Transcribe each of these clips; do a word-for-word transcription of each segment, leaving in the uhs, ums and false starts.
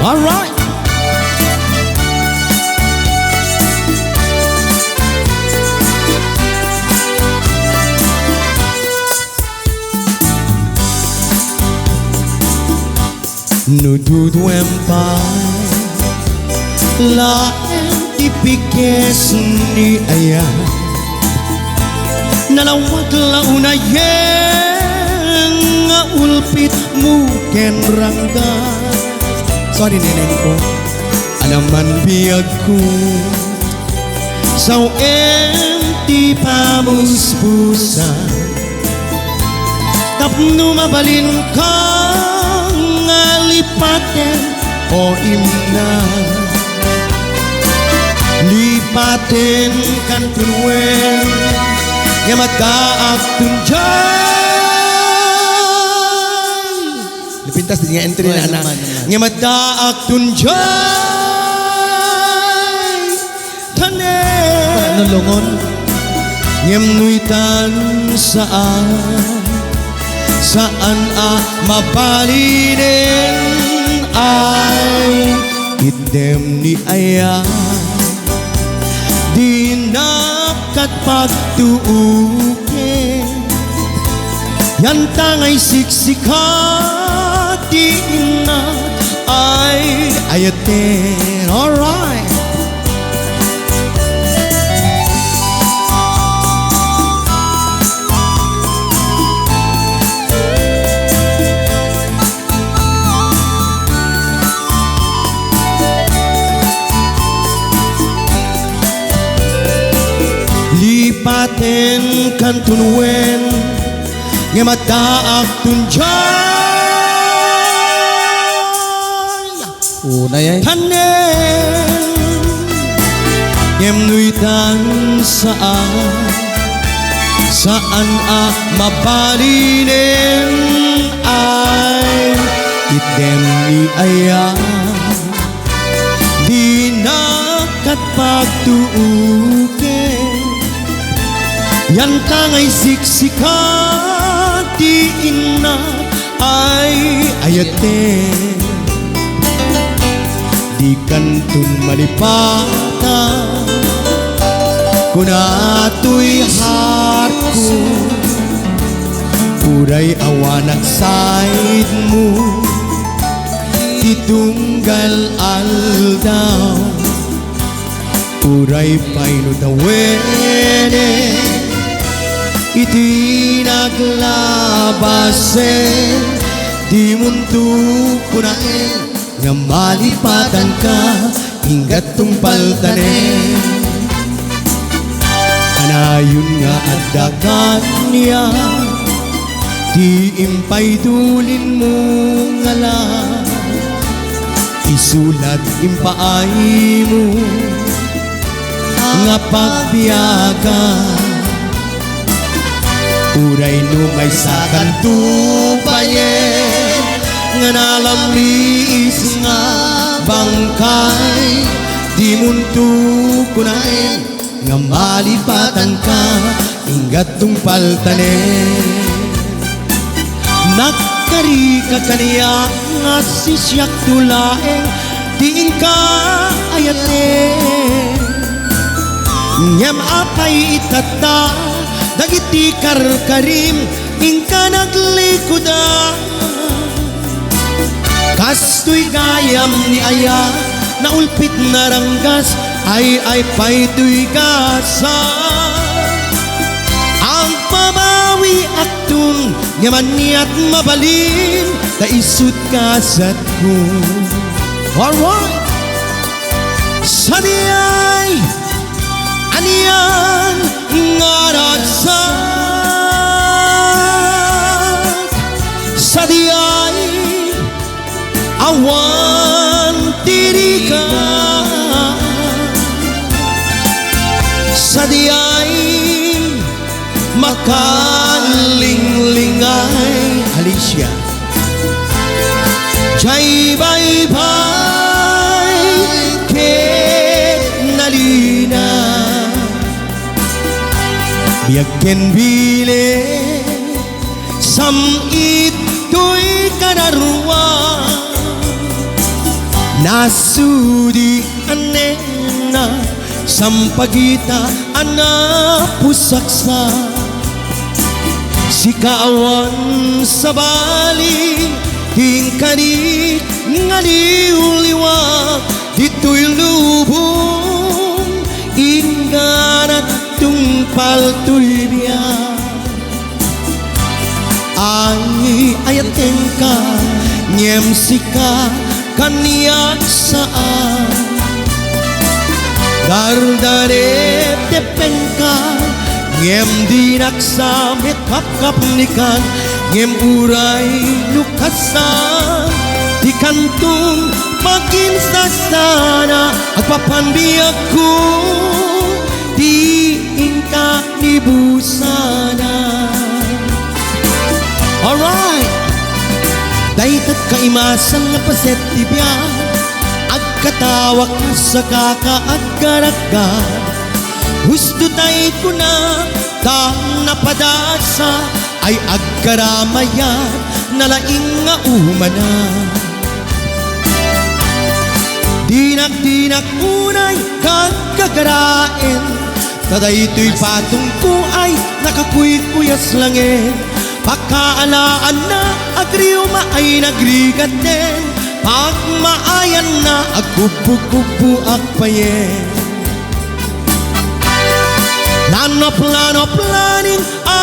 All right. No duduem pay laeng ti pikes ni Aya, nalawag la unayen nga ulpitmo ken ranggas. Sorry, neneng ko. Anaman biagko, sawen ti pamuspusan. Tapno mabalinka nga lipaten, o imna. Lipaten kanton wen, nga maddaak ton jay. Napintas di nga entry na, na. Naman, naman. Nga maddaak ton jay. Tanem. Ano, lungon? Ngem no itan saan, saan a mabalinen ay itdem ni Aya. Dinak kat pagtuoken. Yanta nga isiksika ti inna ay ayaten. Alright. Lipaten kanton wen, nga maddaak ton jay. Unay ay. Tanem, ngem no itan saan, saan a mabalinen ay itdem ni Aya. Dinak kat pagtuoken. Yanta nga isiksika ti inna ay ayaten. Dikanton malipatan, kuna toy heartko, uray awanak side mo ti tunggal aldaw. Uray pay no tawenen iti naglabasen, dimonto kunaen nga malipatanka, inggat tungpaltanen. Kanayon nga adda kaniak ti impaydulinmo nga la, isu la ti impaaymo nga pagbiagan. Uray no maysakanto payen nga nalamiis nga bangkay, dimonto kunaen nga malipatanka, inggat tungpaltanen. Nagkarika kaniak nga sisiakto laeng ti inka ayaten. Ngem apay itatta dagiti karkarim inka naglikudan? Kastoy gayam ni aya, naulpit naranggas, ay-ay pay toy gasat. Agpabawiakton nga maniat mabalin, ta isut' gasatko. Alright! Sadiay! Anian nga ragsak? Sadiay awan ti rika? Sadiay makallinglingay, Alicia. Jay baybay ket nalina. Biag ken bileg, sam-it toy kanaruan. Nasudi a nena, sampagita a napusaksa. Sika awan sabali, ti inkani nga liwliwa, ditoy lubong, ingganat tungpal toy biag. Ay, ayatengka, ngem sika, kaniak saan. Dardareptepengka, ngem dinak sa mekapkapnikan, ngem uray no kasano ti kanton makinsasana, agpapanbiagko ti inka ni busana. Alright! Dayta kaimasan nga paset ti biag, agkatawak sa kaka agkaragga. Husto tay kuna, ta napadasa ay agkaramayan, nalaing nga umana. Dinak, dinak unay kaggagaraen, ta daytoy patongko ay nakakuykuyas langit. Pakaalaanna, agriwma ay nagrigaten, pagmaayanna, agkubbukubbo, agpayen. Lanop, lanop, laning a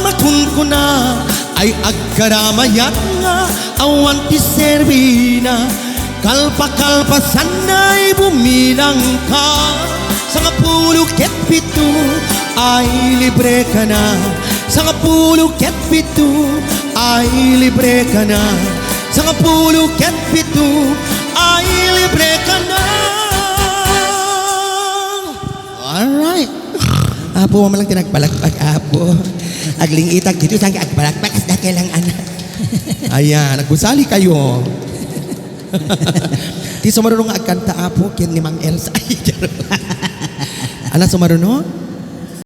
makunkuna ay agkaramayan nga awan ti serbina. Kalpakalpasanna ay bumilangka. Sangapulo ket pito ay libre ka na. Sangapulo ket pito ay libre ka na. Sangapulo ket pito ay libre ka na. Alright. Apo, maman lang ti nagpalakpak, Apo. Aglingitak dito, saan ka agpalakpak? Asda kailang anak. Ayan, naggusali kayo. Ti sumaruno nga agkanta, Apo, ken ni Mang Elsa. Ay, charot. Ala, sumaruno?